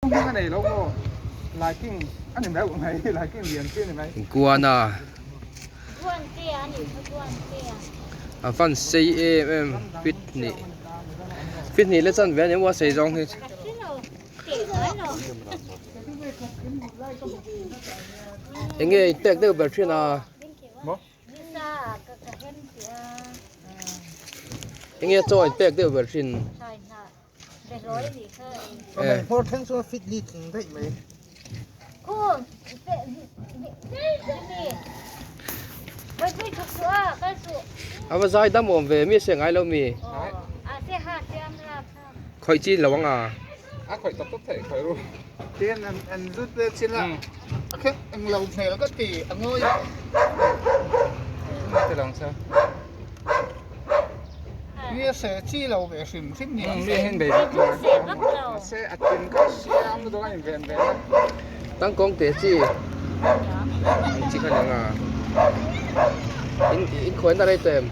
Hming a nei lo maw? Laiking a ni meuh mai, laiking lian chi a ni mai. Guana. A van sei em em fit hnih fit hnih leh chanve a ni maw a sei zawng hi. Enge in pek deuh ber thin a? Enge chaw in pek deuh ber thin? A va zai dam awm ve mi a se ngai lo mi khawih chin lo ang a. A khawih tak tak theih khawih ru. Tin an an zut ve chin a a khet englo hmel ka ti a ngawi a. Ti lang sa. Mi a seh chi lo ve hrim hrim ni ang Mi hin bei vak lo. Mahse a tin kha siam lutuk a inven ve a. Tangkawng te chi ang chi kha ni ang a. In in khawi na rei tawh em?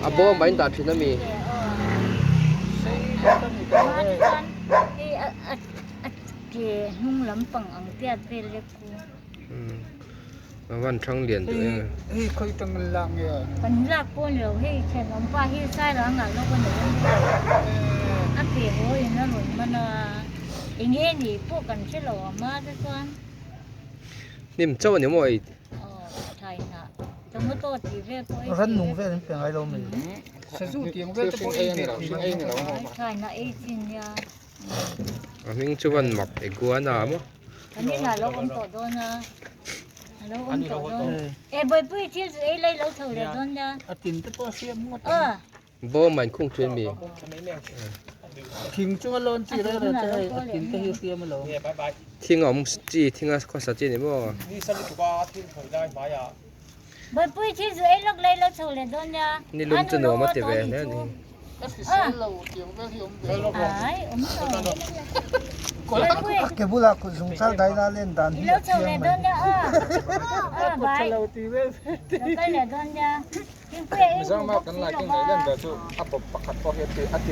A bawm ah in dah thin a mi? A van thang lian duh em. Hei khawi tang an lak nge? Kan lak pawh ni lo hei thenawm pa hi sairang ah lawk a ni a a pe haw in a rawn man a enge ni pawh kan hre lo a hma te chuan. Hnim chauh a ni maw ei? Aw thlai hnah tomato tih vel pawh ei Rannung vel an pe ngai lo mai. Sazu tiang vel te pawh ei ve thei mai. Thlai hnah ei chin nia. A hming chu van mak iguana maw? Kan inah lo awm tawh dawn a, a lo awm tawh dawn. E Bawihpui thil chu ei lai lo chho leh dawn nia. A tin te pawh a siam ngawt ang. Bawm a inkhung thin mi. Thing chunga lawn chi reng reng chu hei a tin te hi a siam alawm. Thing a awm chi, thing a khawsa chi a ni maw? Bawihpui thil chu ei lawk lai lo chho leh dawn nia. Ni lum chu nuam a ti ve hle a ni. Ka hrisel lo tiang vel hi awm ve lo. Ai awm lo. Bawihpui. A ke bulah kut zung chal dai la len dan hi a chiang mai. Lo chho leh dawn nia a. Kut tha lo ti vel ve ti. Lo kal leh dawn nia. Mizoram a kan laiking leh len ber chu a pawp pakhat pawh hi a ti.